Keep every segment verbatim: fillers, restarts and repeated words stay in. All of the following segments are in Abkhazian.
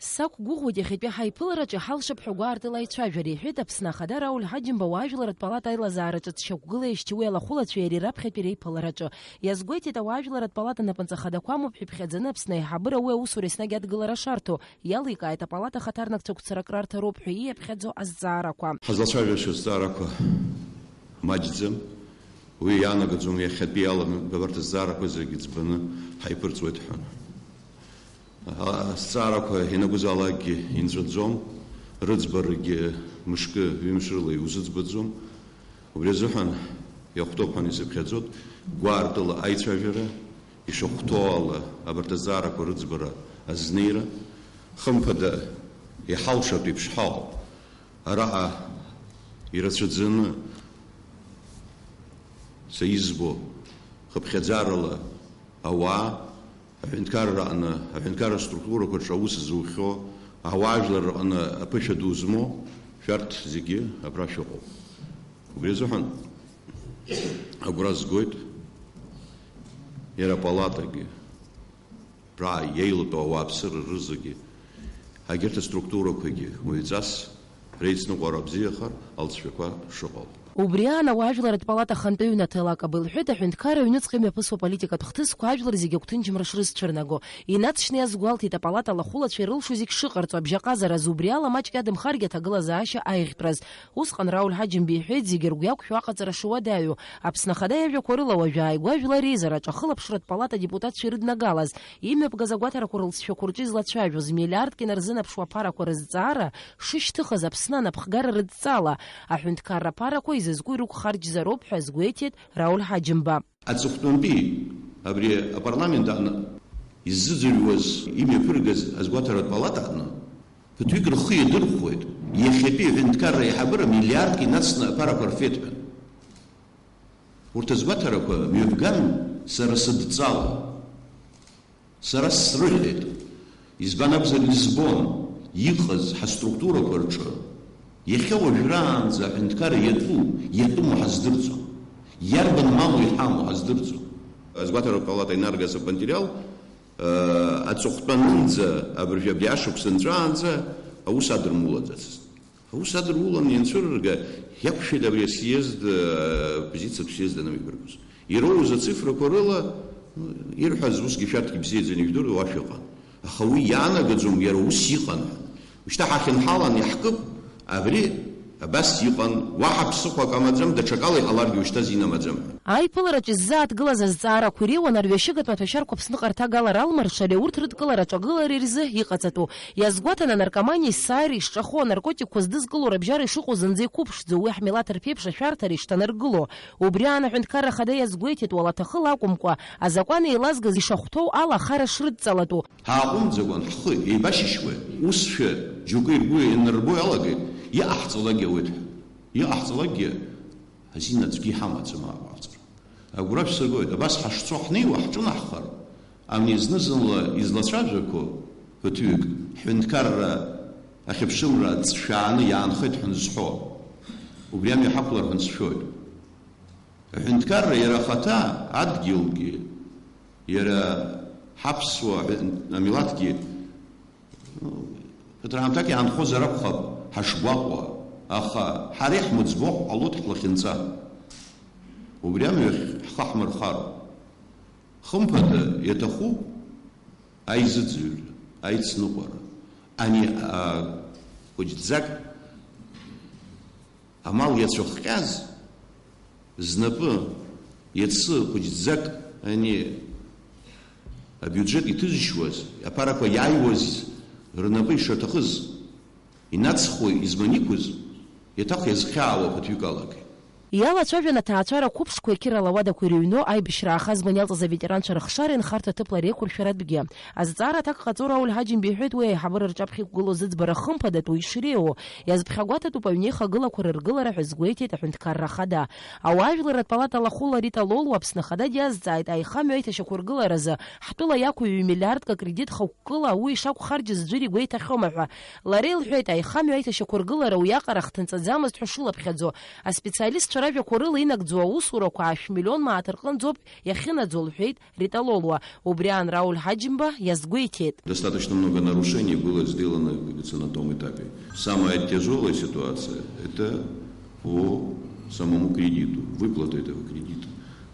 Сақәгәыӷуеит иахьатәи ҳаиԥылараҿы иҳалшап ҳәа гәаартыла аицәажәар, иҳәеит Аԥсны Ахада Рауль Ҳаџьымба ауаажәларатә палата аилазаараҿы дшьақәгылеи шьҭиуеи алахәылацәеи иара раԥхьатәи реиԥылараҿы. Иазгәеиҭеит, ауаажәларатә палата напынҵа хадақәа амоуп ҳәа иԥхьаӡаны Аԥсны аиҳабыра уи аусура еснагь адгылара шарҭо. Иаликааит апалата ахаҭарнакцәа гәцарак рарҭароуп ҳәа ииаԥхьаӡо азҵаарақәа. Ҳазлацәажәаша зҵаарақәа маҷӡам. Уи иаанагаӡом иахьатәи ала абарҭ азҵаарақәа зегьы ӡбаны ҳаиԥырҵуеит ҳәа. Азҵаарақәа ианакәызаалакгьы инҵәаӡом, рыӡбарагьы мышкы, ҩымш рыла иузыӡбаӡом. Убри азыҳәан иахәҭоуп ҳәа исыԥхьаӡоит, гәаартыла аицәажәара, ишахәҭоу ала абарҭ азҵаарақәа рыӡбара азнеира, хымԥада, иҳалшартә еиԥш ҳауп. Араҟа ирацәаӡаны са избо, хыԥхьаӡарала ауаа, аҳәынҭқарра аҟны, аҳәынҭқарра структурақәа рҿы аус зухьоу, ауаажәлар рҟны аԥышәа ду змоу, шәарҭ зегьы абра шәыҟоуп. Убри азыҳәан агәра згоит иара апалатагьы, абра иеилатәоу ауааԥсыра рызегьы, егьырҭ аструктурақәагьы уаҩҵас реицныҟәара бзиахар алҵшәақәа шыҟоу. Убри аан ауаажәларатә палата ахантәаҩы Наҭела Акаба илҳәеит, аҳәынҭқарра аҩныҵҟа имҩаԥысуа аполитикатә хҭысқәа ажәлар зегьы агәҭынчымра шрызцәырнаго. Инаҵшьны иазгәалҭеит, апалата алахәылацәа ирылшо зегь шыҟарҵо абжьаҟазараз, убри ала маҷк иадамхаргьы аҭагылазаашьа аиӷьтәраз. Усҟан Рауль Ҳаџьымба иҳәеит, зегьы ргәы иақәшәо аҟаҵара шуадаҩу. Аԥсны Ахада иажәақәа рыла уажәааигәа жәлар реизараҿы ахылаԥшратә палата адепутатцәа ирыднагалаз, имҩаԥгаз агәаҭарақәа рылҵшәақәа рҿы излацәажәоз, миллиардк инарзынаԥшуа аԥарақәа рызҵаара шышьҭыхыз Аԥсны анапхгара рыдҵала, аҳәынҭқарра аԥарақәа изызку ирықәхарџьзароуп ҳәа азгәеиҭеит Рауль Ҳаџьымба. Аҵыхәтәантәи абри апарламент аҟны иззыӡырҩуаз, имҩаԥыргаз азгәаҭаратә палата аҟны ԥыҭҩык рхы иадырхәоит, иахьатәи аҳәынҭқарра аиҳабыра миллиардк инацны аԥарақәа рфеит ҳәа. Урҭ азгәаҭарақәа мҩаԥган, сара сыдҵала. Сара срыҳәеит. Избан акәзар, избон иҟаз ҳаструктурақәа рҿы иахьа уажәраанӡа аҳәынҭқарра иатәу, иатәыму ҳаздырӡом. Иарбан малу иҳамоу ҳаздырӡом. Азгәаҭаратә палата инаргаз аматериал, э, аҵыхәтәанынӡа, абыржәы абри ашықәс нҵәаанӡа аус адырмулаӡацызт. Аус адырулан ианцәырырга, иақәшәеит абри асъезд, э, позициатә съезд анамеибаркуаз. Ироуз ацифрақәа рыла, ну, ирҳәаз усгьы шәарҭгьы бзиаӡаны ижәдыруа уа шәыҟан. Аха уи иаанагаӡом иара ус иҟан ҳәа. Ушьҭа ҳахьынҳалан иаҳкып, абри абас иҟан, уаҳа ԥсыхәак амаӡам, даҽакала иҟаларгьы ушьҭа зин амаӡам ҳәа. Аиԥылараҿы иззааҭгылаз азҵаарақәа иреиуан арҩашьыгатә маҭәашьарқәа Аԥсныҟа рҭагалара алмыршареи урҭ рыдкылара аҿагылареи рзы иҟаҵатәу. Иазгәаҭан, анаркоманиа есааира ишҿахо, анаркотикқәа здызкыло рыбжьара ишыҟоу зынӡа иқәыԥшӡоу, уи ҳмилаҭ рԥеиԥш ашәарҭара ишҭанаргыло. Убри аан аҳәынҭқарра ахада иазгәеиҭеит, уалаҭахыла акәымкәа, азакәан еилазгаз ишахәҭоу ала ахара шрыдҵалатәу. Ҳааҟәымҵӡакәан ҳхы еибашьышьуеит, усшәа џьоукы иргәы ианырбо иалагеит, иҟаҳҵалакгьы ауеит ҳәа. Иҟаҳҵалакгьы азин аӡәгьы иҳамаӡам аҟаҵара. Агәра шәсыргоит, абас ҳашцо ҳнеиуа ҳҿынаҳхар, ани зны-зынла излацәажәақәо ԥыҭҩык, ҳҳәынҭқарра ахьыԥшымра ҵшәааны иаанхеит ҳәа нызҳәо, убри амҩа ҳақәлар ҳәа нсшәоит. Аҳәынҭқарра иара ахаҭа адгьылгьы, иара ҳаԥсуа амилаҭгьы, ну, ԥыҭраамҭак иаанхозар акәхап ҳашгәаҟуа, аха ҳара иаҳмыӡбо ҳҟалоит ҳлахьынҵа. Убри амҩахь ҳхы ҳмырхароуп. Хымԥада, иаҭахуп аизыӡырҩра, аицныҟәара. Ани, а, хәыҷӡак амал иацәыхҟьаз, знапы иацы хәыҷӡак ани абиуџьет иҭызшьуаз, аԥарақәа иааиуаз рнапы ишаҭахыз, инацхо изманиқәыз, иаҭах иазхьаауа ԥыҭҩык алагеит. Иалацәажәан аҭаацәара қәыԥшқәеи ақьырала ауадақәеи рыҩну аибашьра аахазбан иалҵыз аветеранцәа рыхшара инхарҭа ҭыԥла реиқәыршәаратәгьы. Азҵаара аҭак ҟаҵо Рауль Ҳаџьымба иҳәеит, уи аиҳабыра рҿаԥхьа иқәгылоу зыӡбара хымԥадатәу ишреиуоу. Иазԥхьагәаҭатәуп аҩнеихагылақәа рыргылара ҳәа згәеиҭеит аҳәынҭқарра ахада. Ауаажәларратә палата алахәыла Рита Лолуа Аԥсны Ахада диазҵааит, аихамҩа аиҭашьақәыргыларазы ҳтәыла иақәу ҩ-миллиардк акредит хықәкыла уи ишақәхарџьыз ӡәыр игәеиҭахьоума ҳәа. Лара илҳәеит, аихамҩа аиҭашьақәыргылара уиаҟара хҭынҵаӡамызт ҳәа шылаԥхьаӡо. Аспециалистцәа Ражәақәа рыла инагӡоу аусурақәа ашә миллион мааҭ рҟынӡоуп иахьынаӡо, лҳәеит Рита Лолуа. Убри аан Рауль Ҳаџьымба иазгәеиҭеит. Достаточно много нарушений было сделано, как говорится, на том этапе. Самая тяжелая ситуация — это по самому кредиту, выплата этого кредита.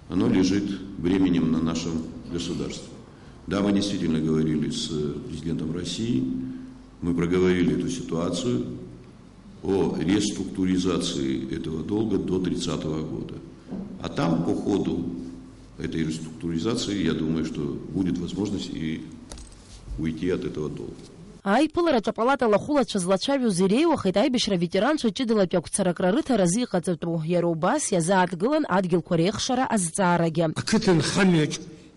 Оно лежит бременем на нашем государстве. Да, мы действительно говорили с президентом России, мы проговорили эту ситуацию о реструктуризации этого долга до тридцатого года. А там, по ходу этой реструктуризации, я думаю, что будет возможность и уйти от этого долга. Аиԥылараҿы апалата лахәылацәа злацәажәоз иреиуахеит аибашьра аветеранцәа ҷыдалатәи ақәцаракра рыҭаразы иҟаҵатәу, иара убас иазааҭгылан адгьылқәа реихшара азҵаарагьы. Ақыҭанхамҩаҿ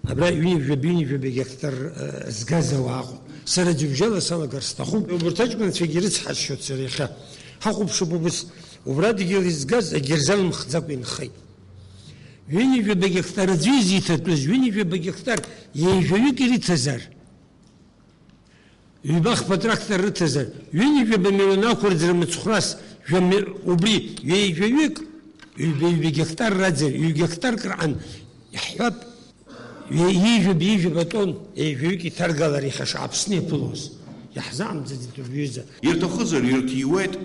абра ҩынҩажәаба, ҩынҩажәаба гектар, э, згаз ауаа ыҟоуп. Сара џьыбжьала салагар сҭахуп. Убарҭ аҷкәынцәагьы ирыцҳасшьоит сара иахьа. Ҳахәаԥшып убыс, убра адгьыл изгаз агьырзалымхӡакәа инхеит. Ҩынҩажәаба гектар аӡәы изиҭатәыз, ҩынҩажәаба гектар ҩажәаҩык ирыҭазар? Ҩба-хԥа трактор рыҭазар, ҩынҩажәаба миллион ақәырӡра мыцхәрас, жәа ми-, убри ҩеижәаҩык, ҩба-ҩба гектар раӡар, ҩ-гектарк раан, иаҳҳәап, ҩе-, ҩеижәаба, ҩеижәаба тонн, ҩеижәаҩык иҭаргалар иахьа шааԥсны иаԥылоз. Иаҳзаамҵаӡеит убри аҩыза. Ирҭахызар ирҭиуеит.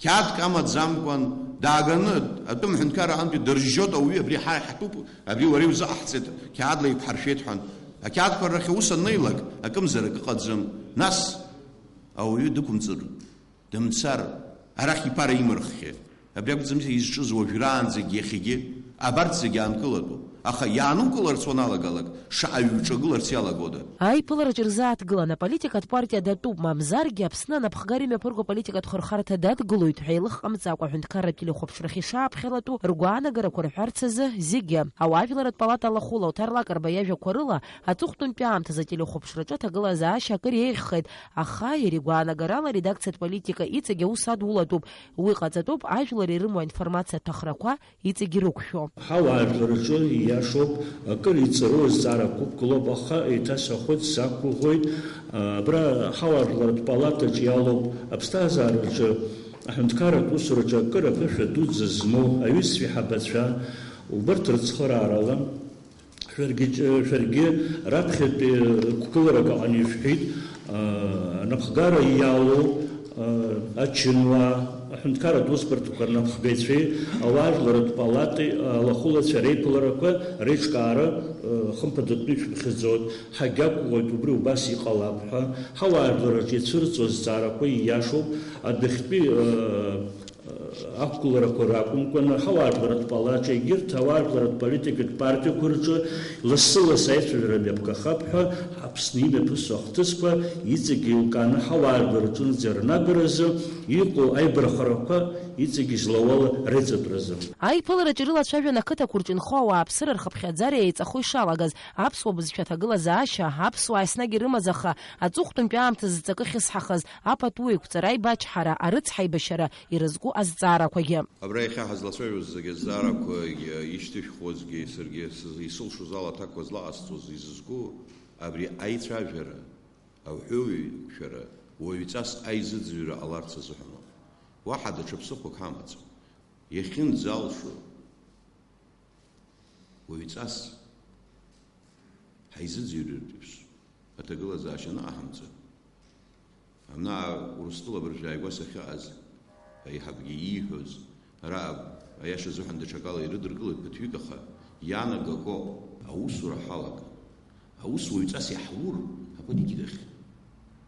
Қьаадк амаӡамкәан дааганы, атәым ҳәынҭқарра аҟынтәи дыржьжьоит ауаҩы, абри ҳа иаҳтәуп, абри уара иузыҟаҳҵеит, қьаадла иқәҳаршәеит ҳәа. Ақьаадқәа рахь аус аннеилак, акымзарак ыҟаӡам. Нас ауаҩы дықәымҵыр, дымцар, арахь иԥара имырххьеит. Абри акәӡамзи изҿыз уажәраанӡагь иахьагьы? Абарҭ зегьы аанкылатәуп. Аха иаанукыларц уаналагалак, шаҟаҩ уҿагыларц иалагода? Аиԥылараҿы ирзааҭгылан аполитикатә партиа датәуп, мамзаргьы Аԥсны анапхгара имҩаԥырго аполитикатә хырхарҭа дадгылоит ҳәа еилыхҟамҵакәа аҳәынҭқарратә телехәаԥшрахь ишааԥхьалатәу ргәаанагарақәа рҳәарц азы зегьы. Ауаажәларратә палата алахәыла Оҭар Лакрба иажәақәа рыла, аҵыхәтәантәи аамҭазы ателехәаԥшраҿы аҭагылазаашьа акыр еиӷьхеит, аха иара игәаанагарала аредакциатә политика иҵегь аус адулатәуп. Уи ҟаҵатәуп ажәлар ирымоу аинформациатә ҭахрақәа иҵегь ирықәшәо. Ҳауаажәлар рҿы ииашоуп, акыр иҵару азҵаара қәыԥ гылоуп, аха еиҭасҳәахоит, сақәгәыӷуеит, абра ҳауаажәларратә палатаҿ иалоуп, аԥсҭазаараҿы, аҳәынҭқарратә усураҿы акыр аԥышәа дуӡӡа змоу аҩызцәа иҳабацәа, убарҭ рыцхыраарала, шәаргьы, шәаргьы раԥхьатәи қәгыларак аҟны ишәҳәеит, а, анапхгара иалоу, а, ачынуаа, аҳәынҭқарратә усбарҭақәа рнапхгаҩцәеи ауаажәларратә палатеи алахәылацәа реиԥыларақәа реиҿкаара, а, хымԥадатәны ишәыԥхьаӡоит, ҳагьақәгәыӷуеит убри убас иҟалап ҳәа, ҳауаажәларраҿы ицәырҵуа азҵаарақәа ииашоуп, адәахьтәи, а, Ақәгыларақәа ракәымкәаны, ҳауаажәларратә палаҿы, егьырҭ ауаажәларратә политикатә партиақәа рҿы лассы-лассы аицәажәара мҩаԥгахап ҳәа Аԥсны имҩаԥысуа ахҭысқәа иҵегь еилкааны ҳауаажәлар рҿынӡа рнагаразы иҟоу аибархарақәа иҵегь злауала реиҵатәразы. Аиԥылараҿы ирылацәажәан ақыҭақәа рҿы инхо ауааԥсыра рхыԥхьаӡара еиҵахо ишалагаз, аԥсуа бызшәа аҭагылазаашьа, аԥсуаа еснагь ирымаз, аха аҵыхәтәантәи аамҭазы ҵакы ахьысҳахаз, апату еиқәҵара, аибачҳара, арыцҳаибашьара ирызку азҵаарақәагьы. Абра иахьа ҳазлацәажәоз зегьы азҵаарақәагьы ишьҭышәхуазгьы, саргьы сыз-, исылшоз ала аҭакқәа злаҟасҵоз изызку абри аицәажәара, ауҳәыҩқәшәара, уаҩҵас аизыӡырҩра ҟаларц азыҳәаноуп. Уаҳа даҽа ԥсыхәак ҳамаӡам. Иахьынӡалшо, уаҩҵас ҳаизыӡырҩыртә еиԥш аҭагылазаашьа анаҟаҳамҵа, ана Урыстәыла абыржә ааигәа сахьыҟаз аиҳабгьы ииҳәоз, ара, аиаша азыҳәан, даҽакала ирыдыркылеит ԥыҭҩык, аха иаанагақәо аусура ҳалаган. Аус уаҩҵас иаҳур аполитикахь.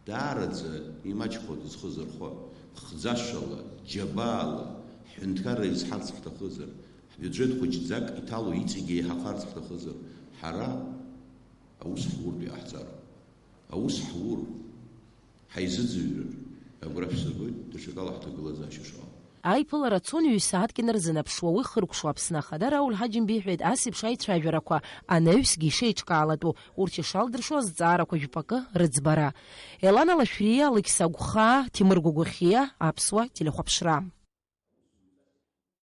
Даараӡа имаҷхоит зхы зырхо, хӡашала, џьабаала, ҳҳәынҭқарра изҳарц ҳҭахызар, ҳбиуџьет хәыҷӡак иҭало иҵегь еиҳахарц ҳҭахызар, ҳара аус ҳуртә иҟаҳҵароуп. Аус ҳур, ҳаизыӡырҩыр, агәра шәсыргоит, даҽакала ҳҭагылазаашьа шыҟам. Аиԥылара цон ҩ-сааҭк инарзынаԥшуа, уи хыркәшо Аԥсны Ахада Рауль Ҳаџьымба иҳәеит асеиԥш аицәажәарақәа анаҩсгьы ишеиҿкаалатәу, урҭ ишалдыршо азҵаарақәа жәпакы рыӡбара. Елана Лашәриа, Алықьса Гәхаа, Ҭемыр Гәагәахьиа, Аԥсуа телехәаԥшра.